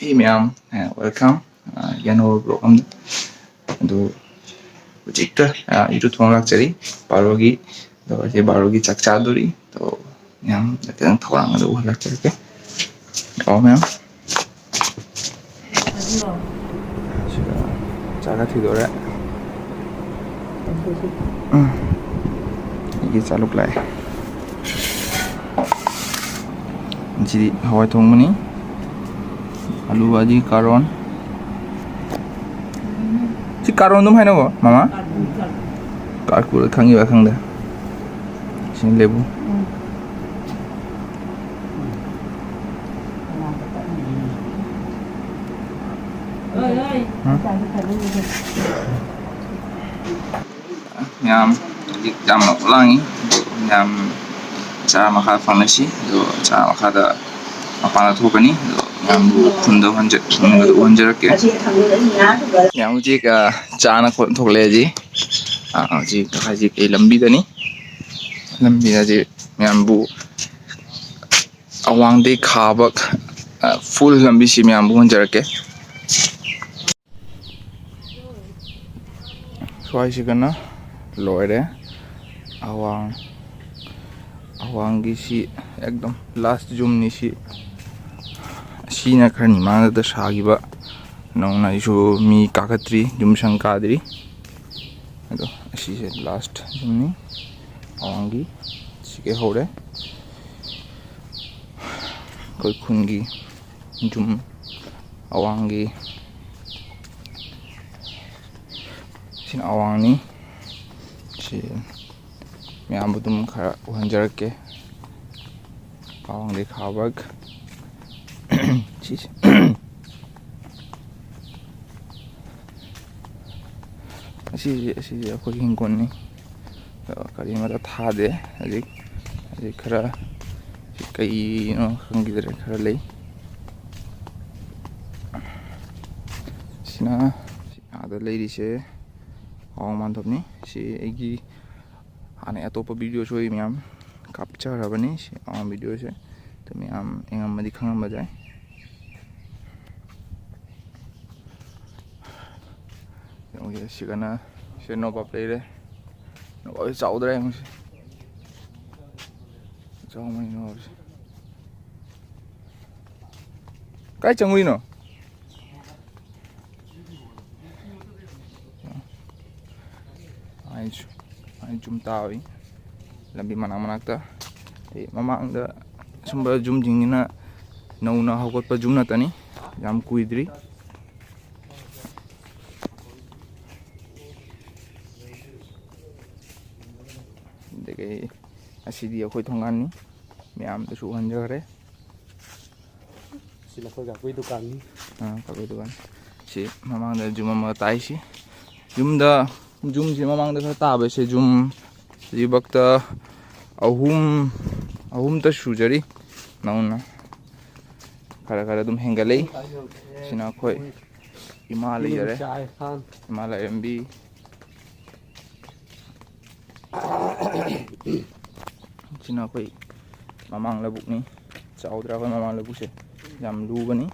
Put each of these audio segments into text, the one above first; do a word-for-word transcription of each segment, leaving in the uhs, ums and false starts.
Hey ꯃꯌꯥꯝ, welcome, uh, ꯌꯥꯅꯣ vlog ꯑꯃꯗ꯫ ꯑꯗꯨ ꯍꯧꯖꯤꯛꯇ, uh, ꯏꯔꯨ ꯊꯣꯡ ꯂꯥꯛꯆꯔꯤ ꯕꯥꯔꯣꯒꯤ꯫ ꯑꯗꯣ ꯍꯧꯖꯤꯛ ꯕꯥꯔꯣꯒꯤ ꯆꯥꯛ ꯆꯥꯗꯣꯔꯤ꯫ ꯑꯗꯣ ꯃꯌꯥꯝ ꯈꯤꯇꯪ ꯊꯧꯔꯥꯡ ꯑꯗꯨ ꯎꯍꯜꯂꯛꯆꯔꯛꯀꯦ꯫ ꯂꯥꯛꯑꯣ ꯃꯌꯥꯝ꯫ ꯁꯤꯗ ꯆꯥꯒ ꯊꯤꯗꯣꯔꯦ꯫ ꯎꯝ꯫ ꯑꯩꯒꯤ ꯆꯥꯂꯨꯛ ꯂꯥꯛꯑꯦ꯫ ꯁꯤꯗꯤ ꯍꯋꯥꯏ ꯊꯣꯡꯕꯅꯤ꯫ ꯑꯂꯨ ꯚꯥꯖꯤ ꯀꯥꯔꯣꯟ꯫ ꯁꯤ ꯀꯥꯔꯣꯟ ꯑꯗꯨꯝ ꯍꯥꯏꯅꯕꯣ, ꯃꯃꯥ? ꯀꯥꯔꯀꯨꯔ ꯈꯪꯉꯤꯕ ꯈꯪꯗꯦ꯫ ꯁꯤ ꯂꯦꯕꯨ꯫ ꯎꯝ꯫ ꯃꯌꯥꯝ ꯍꯧꯖꯤꯛ ꯌꯥꯝꯅ ꯂꯥꯡꯉꯤ꯫ ꯃꯌꯥꯝ ꯆꯥꯔ ꯃꯈꯥ ꯐꯪꯅꯁꯤ꯫ ꯑꯗꯣ ꯆꯥꯔ ꯃꯈꯥꯗ ꯃꯄꯥꯟꯗ ꯊꯣꯛꯀꯅꯤ꯫ ꯑꯗꯣ ꯃꯌꯥꯝꯕꯨ ꯈꯨꯟꯗ ꯎꯍꯟꯖ-, ꯎꯍꯟꯖꯔꯛꯀꯦ꯫ ꯃꯌꯥꯝ ꯍꯧꯖꯤꯛ, ꯑ, ꯆꯥꯅ ꯈꯣꯠꯅ ꯊꯣꯛꯂꯛꯑꯦ ꯍꯧꯖꯤꯛ꯫ ꯑ, ꯍꯧꯖꯤꯛ, ꯍꯧꯖꯤꯛ ꯑꯩ ꯂꯝꯕꯤꯗꯅꯤ꯫ ꯂꯝꯕꯤꯗ ꯍꯧꯖꯤꯛ ꯃꯌꯥꯝꯕꯨ ꯑꯋꯥꯡꯗꯩ ꯈꯥꯕ, ꯑ, full ꯂꯝꯕꯤꯁꯤ ꯃꯌꯥꯝꯕꯨ ꯎꯍꯟꯖꯔꯛꯀꯦ꯫ ꯁ꯭ꯋꯥꯏꯁꯤꯒꯅ ꯂꯣꯏꯔꯦ꯫ ꯑꯋꯥꯡ, ꯑꯋꯥꯡꯒꯤꯁꯤ ꯑꯦꯛꯗꯝ last zoomꯅꯤ ꯁꯤ꯫ ꯑꯁꯤꯅ ꯈꯔ ꯃꯃꯥꯡꯗ ꯁꯥꯈꯤꯕ꯫ ꯅꯧꯅ ꯑꯩꯁꯨ ꯃꯤ ꯀꯥꯈꯠꯇ꯭ꯔꯤ, ꯌꯨꯝꯁꯪ ꯀꯥꯗ꯭ꯔꯤ꯫ ꯑꯗꯣ ꯑꯁꯤꯁꯦ last zoomꯅꯤ ꯑꯋꯥꯡꯒꯤ꯫ ꯁꯤꯒꯩ ꯍꯧꯔꯦ꯫ ꯑꯩꯈꯣꯏ ꯈꯨꯟꯒꯤ ꯌꯨꯝ ꯑꯋꯥꯡꯒꯤ꯫ ꯁꯤꯅ ꯑꯋꯥꯡꯅꯤ꯫ ꯁꯤ ꯃꯌꯥꯝꯕꯨ ꯑꯗꯨꯝ ꯈꯔ ꯎꯍꯟꯖꯔꯛꯀꯦ꯫ ꯑꯋꯥꯡꯗꯩ ꯈꯥꯕ꯫ ꯁꯤꯁꯦ꯫ ꯑꯁꯤꯁꯦ, ꯑꯁꯤꯁꯦ ꯑꯩꯈꯣꯏꯒꯤ ꯍꯤꯡꯒꯣꯜꯅꯤ꯫ ꯑꯗꯣ ꯀꯔꯤꯃꯠꯇ ꯊꯥꯗꯦ ꯍꯧꯖꯤꯛ꯫ ꯍꯧꯖꯤꯛ ꯈꯔ ꯀꯩꯅꯣ ꯈꯪꯈꯤꯗ꯭ꯔꯦ, ꯈꯔ ꯂꯩ꯫ ꯁꯤꯅ ꯑꯥꯗ ꯂꯩꯔꯤꯁꯦ ꯑꯋꯥꯡ ꯃꯥꯟꯗꯞꯅꯤ꯫ ꯁꯤ ꯑꯩꯒꯤ ꯍꯥꯟꯅ ꯑꯇꯣꯞꯄ videoꯁꯨ ꯑꯩ ꯃꯌꯥꯝ ꯀꯥꯞꯆꯔꯕꯅꯤ꯫ ꯁꯤ ꯑꯋꯥꯡ videoꯁꯦ ꯑꯗꯨ ꯃꯌꯥꯝ ꯌꯦꯡꯉꯝꯃꯗꯤ ꯈꯪꯉꯝꯕ ꯌꯥꯏ꯫ ꯑꯣꯀꯦ, ꯁꯤꯒꯅ ꯁꯤ ꯅꯣꯕꯥꯞ ꯂꯩꯔꯦ꯫ ꯅꯣꯕꯥꯞꯁꯤ ꯆꯥꯎꯗ꯭ꯔꯥ ꯌꯦꯡꯉꯨꯁꯤ꯫ ꯆꯥꯎꯃꯟ ꯅꯣꯕꯥꯞꯁꯤ꯫ ꯀꯥꯏ ꯆꯪꯉꯨꯏꯅꯣ? ꯑꯩꯁꯨ ꯑꯩ ꯖꯨꯝ ꯇꯥꯕꯩ ꯂꯝꯕꯤ ꯃꯅꯥꯛ ꯃꯅꯥꯛꯇ꯫ ꯑꯩ ꯃꯃꯥꯡꯗ ꯁꯨꯝꯕ ꯖꯨꯝꯁꯤꯡꯁꯤꯅ ꯅꯧꯅ ꯍꯧꯒꯠꯄ ꯖꯨꯝ ꯅꯠꯇꯅꯤ, ꯌꯥꯝ ꯀꯨꯏꯗ꯭ꯔꯤ꯫ ꯑꯗꯒꯤ ꯑꯁꯤꯗꯤ ꯑꯩꯈꯣꯏ ꯊꯣꯡꯒꯥꯟꯅꯤ, ꯃꯌꯥꯝꯗꯁꯨ ꯎꯍꯟꯖꯈ꯭ꯔꯦ꯫ ꯁꯤ ꯅꯈꯣꯏ ꯀꯥꯀꯨꯒꯤ ꯗꯨꯀꯥꯟꯅꯤ꯫ ꯑꯥ, ꯀꯥꯀꯨꯒꯤ ꯗꯨꯀꯥꯟ꯫ ꯁꯤ ꯃꯃꯥꯡꯗ ꯖꯨꯝ ꯑꯃꯒ ꯇꯥꯏꯁꯤ꯫ ꯌꯨꯝꯗ, ꯖꯨꯝꯁꯤ ꯃꯃꯥꯡꯗ ꯈꯔ ꯇꯥꯕꯁꯦ ꯖꯨꯝ ꯍꯧꯖꯤꯛꯐꯥꯎꯗ ꯑꯍꯨꯝ, ꯑꯍꯨꯝꯇ ꯁꯨꯖꯔꯤ꯫ ꯅꯧꯅ ꯈꯔ ꯈꯔ ꯑꯗꯨꯝ ꯍꯦꯟꯒꯠꯂꯛꯏ꯫ ꯁꯤꯅ ꯑꯩꯈꯣꯏ ꯏꯃꯥ ꯂꯩꯖꯔꯦ꯫ ꯏꯃꯥ ꯂꯥꯏꯔꯦꯝꯕꯤ꯫ ꯁꯤꯅ ꯑꯩꯈꯣꯏ ꯃꯃꯥꯡ ꯂꯧꯕꯨꯛꯅꯤ꯫ ꯆꯥꯎꯗ꯭ꯔꯥ ꯑꯩꯈꯣꯏ ꯃꯃꯥꯡ ꯂꯧꯕꯨꯛꯁꯦ? ꯌꯥꯝ ꯂꯨꯕꯅꯤ꯫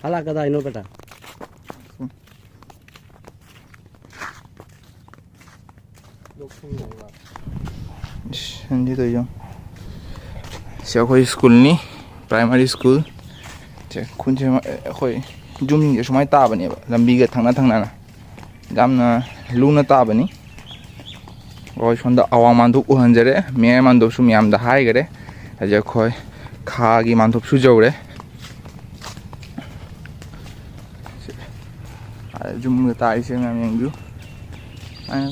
ꯍꯂꯥ ꯀꯗꯥꯏꯅꯣ ꯕꯦꯇꯥ? ꯏꯁ, ꯁꯟꯗꯤ ꯇꯧꯏꯗꯣ꯫ ꯁꯤ ꯑꯩꯈꯣꯏ ꯁ꯭ꯀꯨꯜꯅꯤ, ꯄ꯭ꯔꯥꯏꯃꯥꯔꯤ ꯁ꯭ꯀꯨꯜ꯫ ꯁꯦ, ꯈꯨꯟꯁꯦ ꯑꯩꯈꯣꯏ ꯌꯨꯝꯁꯤꯡꯁꯦ ꯁꯨꯃꯥꯏꯅ ꯇꯥꯕꯅꯦꯕ, ꯂꯝꯕꯤꯒ ꯊꯪꯅ ꯊꯪꯅꯅ꯫ ꯌꯥꯝꯅ ꯂꯨꯅ ꯇꯥꯕꯅꯤ꯫ ꯑꯩꯈꯣꯏ ꯁꯣꯝꯗ ꯑꯋꯥꯡ ꯃꯥꯟꯗꯣꯞ ꯎꯍꯟꯖꯔꯦ, ꯃꯌꯥꯏ ꯃꯥꯟꯗꯣꯞꯁꯨ ꯃꯌꯥꯝꯗ ꯍꯥꯏꯈꯔꯦ꯫ ꯍꯧꯖꯤꯛ ꯑꯩꯈꯣꯏ ꯈꯥꯒꯤ ꯃꯥꯟꯗꯣꯞꯁꯨ ꯌꯧꯔꯦ꯫ ꯑꯥ, ꯌꯨꯝꯒ ꯇꯥꯔꯤꯁꯦ ꯃꯌꯥꯝ ꯌꯦꯡꯕꯤꯌꯨ꯫ ꯑꯥ,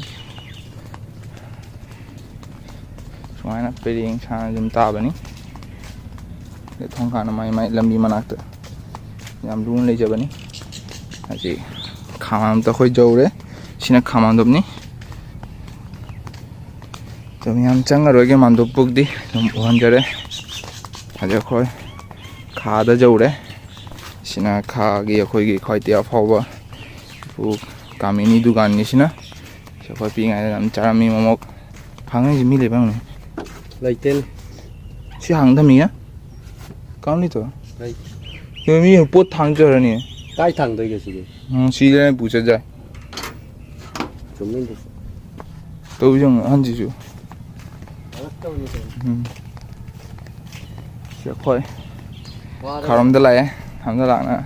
ꯁꯨꯃꯥꯏꯅ ꯄꯔꯦꯡ ꯁꯥꯅ ꯌꯨꯝ ꯇꯥꯕꯅꯤ꯫ ꯑꯗꯩ ꯊꯣꯡꯒꯥꯟ ꯃꯥꯏ ꯃꯥꯏ ꯂꯝꯕꯤ ꯃꯅꯥꯛꯇ ꯌꯥꯝ ꯂꯨꯅ ꯂꯩꯖꯕꯅꯤ꯫ ꯍꯧꯖꯤꯛ ꯈꯥ ꯃꯥꯟꯗꯣꯞꯇ ꯑꯩꯈꯣꯏ ꯌꯧꯔꯦ꯫ ꯁꯤꯅ ꯈꯥ ꯃꯥꯟꯗꯣꯞꯅꯤ꯫ ꯑꯗꯨꯝ ꯌꯥꯝ ꯆꯪꯉꯔꯣꯏꯒꯦ, ꯃꯥꯟꯗꯣꯞꯄꯨꯗꯤ ꯑꯗꯨꯝ ꯎꯍꯟꯖꯔꯦ꯫ ꯍꯧꯖꯤꯛ ꯑꯩꯈꯣꯏ ꯈꯥꯗ ꯌꯧꯔꯦ꯫ ꯁꯤꯅ ꯈꯥꯒꯤ ꯑꯩꯈꯣꯏꯒꯤ ꯈ꯭ꯋꯥꯏꯗꯒꯤ ꯑꯐꯥꯎꯕ ꯏꯄꯨ ꯀꯥꯃꯤꯅꯤ ꯗꯨꯀꯥꯟꯅꯤ ꯁꯤꯅ꯫ ꯁꯤ ꯑꯩꯈꯣꯏ ꯄꯤꯛꯏꯉꯩꯗ ꯌꯥꯝ ꯆꯥꯔꯝꯃꯤ ꯃꯣꯃꯣ꯫ ꯍꯥꯡꯉꯤꯁꯤ ꯃꯤ ꯂꯩꯕ ꯍꯪꯉꯨ꯫ ꯂꯩꯇꯦꯅꯦ꯫ ꯁꯤ ꯍꯥꯡ ꯊꯝꯃꯤꯌꯦ? ꯀꯥꯎꯟ ꯂꯩꯇ꯭ꯔꯣ? ꯂꯩ꯫ ꯅꯣꯏ ꯃꯤ ꯄꯣꯠ ꯊꯥꯡꯖꯔꯅꯤ꯫ ꯀꯥꯏ ꯊꯥꯡꯗꯣꯏꯒꯦ ꯁꯤꯗꯤ? ꯎꯝ, ꯁꯤꯗꯅ ꯄꯨ ꯆꯠ ꯌꯥꯏ꯫ ꯆꯨꯝꯃꯤꯅꯦ꯫ ꯇꯧ ꯌꯦꯡꯉꯨ ꯑꯍꯟꯁꯤꯁꯨ꯫ ꯎꯝ꯫ ꯁꯤ ꯑꯩꯈꯣꯏ ꯋꯥꯔꯦ꯫ ꯈꯥꯔꯣꯝꯗ ꯂꯥꯛꯑꯦ꯫ ꯈꯥꯔꯣꯝꯗ ꯂꯥꯛꯅ꯫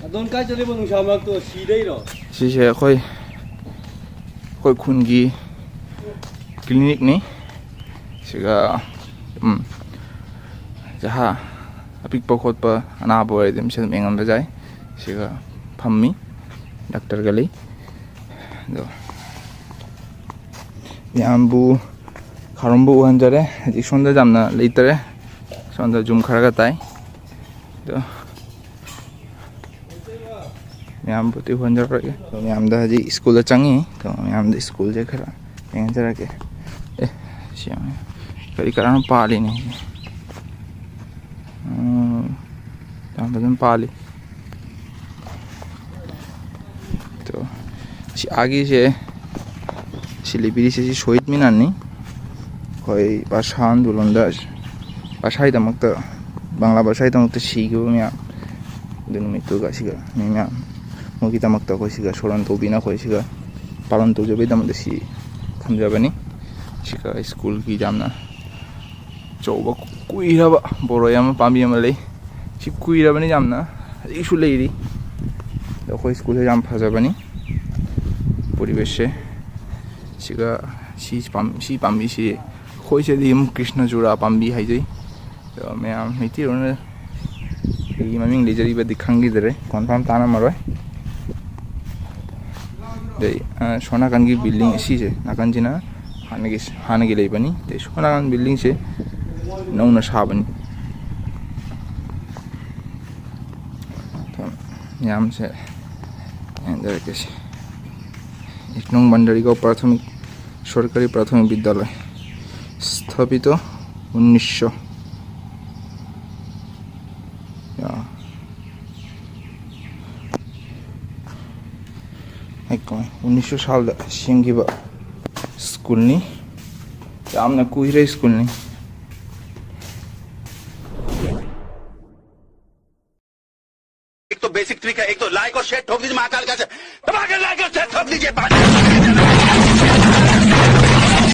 ꯑꯗꯣꯟ ꯀꯥꯏ ꯆꯠꯂꯤꯕ ꯅꯨꯡꯁꯥ ꯃꯔꯛꯇꯣ ꯁꯤꯗꯩꯔꯣ? ꯁꯤꯁꯦ ꯑꯩꯈꯣꯏ, ꯑꯩꯈꯣꯏ ꯈꯨꯟꯒꯤ ꯀ꯭ꯂꯤꯅꯤꯛꯅꯤ꯫ ꯁꯤꯒ, ꯎꯝ, ꯖꯍꯥ ꯑꯄꯤꯛꯄ ꯈꯣꯠꯄ ꯑꯅꯥꯕ ꯑꯣꯏꯔꯗꯤ ꯑꯗꯨꯝ ꯁꯤ ꯑꯗꯨꯝ ꯌꯦꯡꯉꯝꯕ ꯌꯥꯏ꯫ ꯁꯤꯒ ꯐꯝꯃꯤ, ꯗꯥꯛꯇꯔꯒ ꯂꯩ꯫ ꯑꯗꯣ ꯃꯌꯥꯝꯕꯨ ꯈꯥꯔꯣꯝꯕꯨ ꯎꯍꯟꯖꯔꯦ꯫ ꯍꯧꯖꯤꯛ ꯁꯣꯝꯗ ꯌꯥꯝꯅ ꯂꯩꯇꯔꯦ꯫ ꯁꯣꯝꯗ ꯖꯨꯝ ꯈꯔꯒ ꯇꯥꯏ꯫ ꯑꯗꯣ ꯃꯌꯥꯝꯕꯨꯗꯤ ꯎꯍꯟꯖꯔꯣꯏꯒꯦ꯫ ꯑꯗꯣ ꯃꯌꯥꯝꯗ ꯍꯧꯖꯤꯛ ꯁ꯭ꯀꯨꯜꯗ ꯆꯪꯉꯤ꯫ ꯑꯗꯣ ꯃꯌꯥꯝꯗ ꯁ꯭ꯀꯨꯜꯁꯦ ꯈꯔ ꯌꯦꯡꯍꯟꯖꯔꯛꯀꯦ꯫ ꯑꯦ, ꯁꯤ ꯌꯦꯡꯉꯨ꯫ ꯀꯔꯤ ꯀꯔꯥꯅꯣ ꯄꯥꯜꯂꯤꯅꯦ꯫ ꯎꯝ, ꯌꯥꯝ ꯐꯖꯅ ꯄꯥꯜꯂꯤ꯫ ꯑꯗꯣ ꯁꯤ ꯑꯥꯒꯤꯁꯦ, ꯁꯤ ꯂꯤꯕꯤꯔꯤꯁꯦ ꯁꯤ ꯁꯣꯍꯤꯗ ꯃꯤꯅꯥꯟꯅꯤ꯫ ꯑꯩꯈꯣꯏ ꯚꯥꯁꯥ ꯑꯟꯗꯣꯂꯟꯗ, ꯚꯥꯁꯥꯒꯤꯗꯃꯛꯇ, ꯕꯪꯒ꯭ꯂꯥ ꯚꯥꯁꯥꯒꯤꯗꯃꯛꯇ ꯁꯤꯈꯤꯕ ꯃꯌꯥꯝ, ꯑꯗꯨ ꯅꯨꯃꯤꯠꯇꯨꯒ ꯁꯤꯒ ꯃꯤ ꯃꯌꯥꯝ ꯃꯣꯏꯒꯤꯗꯃꯛꯇ ꯑꯩꯈꯣꯏ ꯁꯤꯒ ꯁꯣꯔꯣꯟ ꯇꯧꯕꯤꯅ ꯑꯩꯈꯣꯏ ꯁꯤꯒ ꯄꯥꯂꯟ ꯇꯧꯖꯕꯒꯤꯗꯃꯛꯇ ꯁꯤ ꯊꯝꯖꯕꯅꯤ꯫ ꯁꯤꯒ ꯁ꯭ꯀꯨꯜꯒꯤ ꯌꯥꯝꯅ ꯑꯆꯧꯕ ꯀꯨꯏꯔꯕ ꯕꯣꯔꯣꯏ ꯑꯃ ꯄꯥꯝꯕꯤ ꯑꯃ ꯂꯩ꯫ ꯁꯤ ꯀꯨꯏꯔꯕꯅꯤ ꯌꯥꯝꯅ, ꯍꯧꯖꯤꯛꯁꯨ ꯂꯩꯔꯤ꯫ ꯑꯗꯣ ꯑꯩꯈꯣꯏ ꯁ꯭ꯀꯨꯜꯁꯦ ꯌꯥꯝ ꯐꯖꯕꯅꯤ ꯄꯣꯔꯤꯕꯦꯁꯁꯦ꯫ ꯁꯤꯒ ꯁꯤ ꯄꯥꯝ-, ꯁꯤ ꯄꯥꯝꯕꯤꯁꯤ ꯑꯩꯈꯣꯏ ꯁꯤꯗꯤ ꯑꯗꯨꯝ ꯀ꯭ꯔꯤꯁꯅ ꯆꯨꯔꯥ ꯄꯥꯝꯕꯤ ꯍꯥꯏꯖꯩ꯫ ꯑꯗꯣ ꯃꯌꯥꯝ ꯃꯩꯇꯩꯔꯣꯟꯅ ꯀꯩꯒꯤ ꯃꯃꯤꯡ ꯂꯩꯖꯔꯤꯕꯗꯤ ꯈꯪꯈꯤꯗꯔꯦ, ꯀꯣꯟꯐꯥꯝ ꯇꯥꯅꯃꯔꯣꯏ꯫ ꯑꯗꯩ, ꯑ, ꯁꯣꯝ ꯅꯥꯀꯟꯒꯤ ꯕꯤꯜꯗꯤꯡ ꯑꯁꯤꯁꯦ, ꯅꯥꯀꯟꯁꯤꯅ ꯍꯥꯟꯅꯒꯤ, ꯍꯥꯟꯅꯒꯤ ꯂꯩꯕꯅꯤ꯫ ꯑꯗꯩ ꯁꯣꯝ ꯅꯥꯀꯟ ꯕꯤꯜꯗꯤꯡꯁꯦ ꯅꯧꯅ ꯁꯥꯕꯅꯤ꯫ ꯃꯌꯥꯝꯁꯦ ꯌꯦꯡꯖꯔꯛꯀꯦꯁꯦ꯫ এক নং ভান্ডারিগাঁও প্রাথমিক সরকারি প্রাথমিক বিদ্যালয় স্থাপিত উনিশশো, ꯌꯥ, ꯉꯥꯏꯈꯣ, ꯎꯅꯤꯁꯁꯣ ꯁꯥꯜꯗ ꯁꯦꯝꯈꯤꯕ ꯁ꯭ꯀꯨꯜꯅꯤ꯫ ꯌꯥꯝꯅ ꯀꯨꯏꯔꯦ ꯁ꯭ꯀꯨꯜꯅꯤ꯫ तो बेसिक ट्रिक है, एक तो लाइक और शेयर ठोक दीजिए महाकाल का, दबा के लाइक और शेयर ठोक दीजिए।